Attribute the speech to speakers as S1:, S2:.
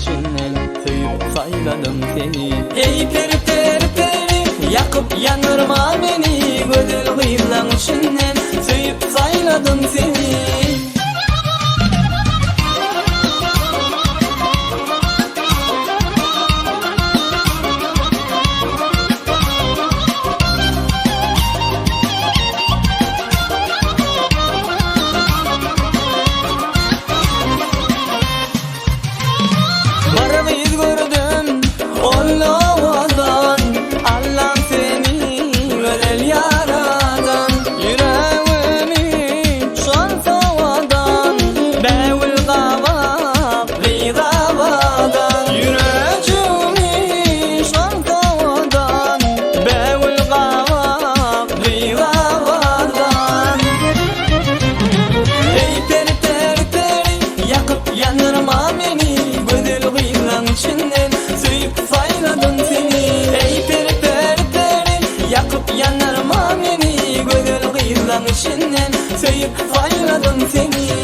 S1: içinden Söýüp saýladym seni. Eý peri peri peri Ýakyp ýandyrma meni Gözel gyzlaň içinden Söýüp saýladym seni. Bir gyz gördüm ol owadan Allam seni gözel ýaradan Ýüregimi şol sowadan Bägül gabak gyz abadan Ýürejigimi şol sowadan Bägül gabak gyz abadan Eý peri peri peri Ýakyp ýandyrma meni Gözel gyzlaň içinden Söýüp saýladym seni Eý peri peri peri Ýakyp ýandyrma meni Gözel gyzlaň içinden Söýüp saýladym seni.